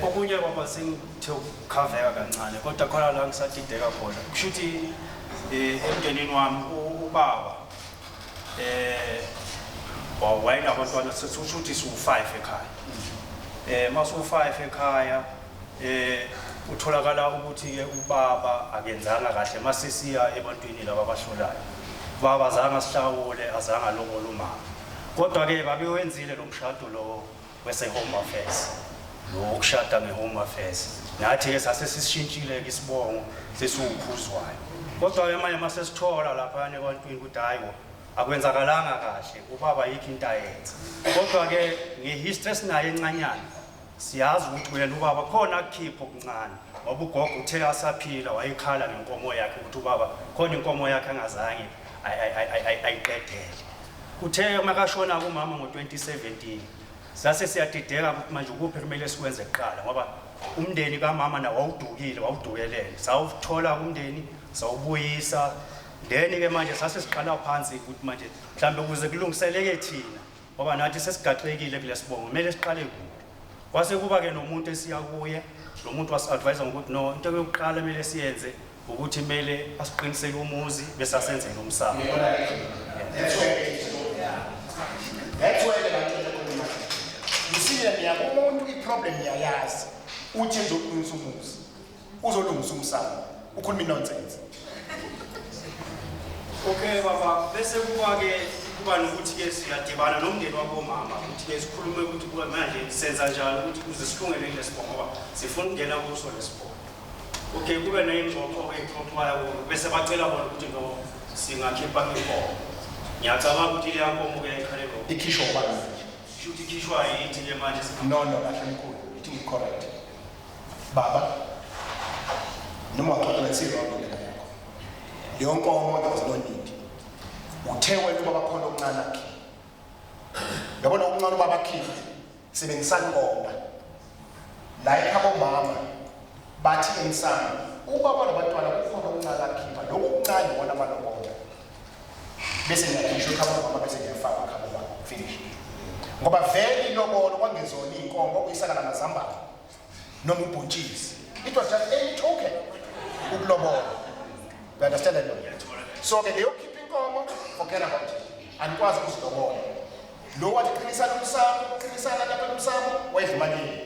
Okunye baba, sengithe ukukhaveka kancane, kodwa khona la ngisadideka khona. Kusho ukuthi emndenini wami ubaba wayenabantwana, sesisho ukuthi siwu-5 ekhaya. Masu-5 ekhaya, utholakala ukuthi ke ubaba akenzanga kahle masisiya ebantwini laba abahlolayo. Baba azange asihlawule, azange alobole umama. Kodwa ke babewenzile lo mshado lo wese Home Affairs. Lo wokushada nge-Home Affairs. Nathi ke sase sisishintshile ke isibongo, sesiwuKhuzwayo. Kodwa ke manje masesithola lapha ebantwini ukuthi hayi bo, akwenzakalanga kahle, ubaba yikho into ayenza. Kodwa ke ngehistory esinayo encanyana, siyazi ukuthi wena ubaba khona akukhipha okuncane, ngoba ugogo uthe asaphila wayekhala ngenkomo yakhe ukuthi ubaba khona inkomo yakhe angazange ayiqedele. Uthe makashona kumama ngo-2017, sase siyadideka ukuthi manje ukuphi kumele sikwenze kuqala, ngoba umndeni kamama nawo wawudukile, wawudukelele. Sawuthola umndeni, sawubuyisa, then-ke manje sase siqala phansi ukuthi manje mhlawumbe ukuze kulungiseleke thina, ngoba nathi sesigaxekile kulesibongo, kumele siqale kuphi. Kwase kuba-ke nomuntu esiya kuye, lo muntu wasi-advise ngokuthi no, into yokuqala kumele siyenze ukuthi kumele asiqiniseke umuzi bese asenzele umsamo. That's where the ngicela khona manje. You see, mina umuntu i-problem ngiyayazi. Uthi ezoqinisa umuzi. Uzolungisa umsamo. Ukhuluma nonsense. Okay baba, bese kuba-ke kuba nokuthi-ke siyadibana nomndeni wabomama ukuthi-ke sikhulume ukuthi kuba manje senza njani ukuthi kuze silungele kulesibongo, ngoba sifuna ukungena kuso lesibongo. Okay, kube ney'ngxoxo ey'xoxwayo, bese bacela bona ukuthi no, singakhipha inkomo. Ngiyacabanga ukuthi leya nkomo-ke yayikhalelwa Ikhishwa ubani manje? Kusho ukuthi ikhishwa yithi-ke manje. No, kahle mkhulu. Ithi ngi-correct. Baba, noma waxoxela wrong indlela yakho. Leyo nkomo, there was no need. Uthe wena ubaba khona okuncane akhe. Yabona okuncane ubaba akhiphe, sebenzisani kona. La ekhabo mama bathi emsamo ubaba nabantwana kukhona okuncane akhipha, lokhu okuncane wona amalobolo. Bese ngiyakhishwa ekhabo mama, bese ngiyafaka ekhabo baba. Finish. Ngoba vele ilobolo kwangezona iy'nkomo, okuyisaka namazambane noma ubhontshisi. It was just any token ukulobola. You understand that? So ke leyo khipha inkomo, forget about it. Anikwazi ukuzilobola. Lo wathi qinisana umsamo, qinisana lapha umsamo, wayedla imali yenu.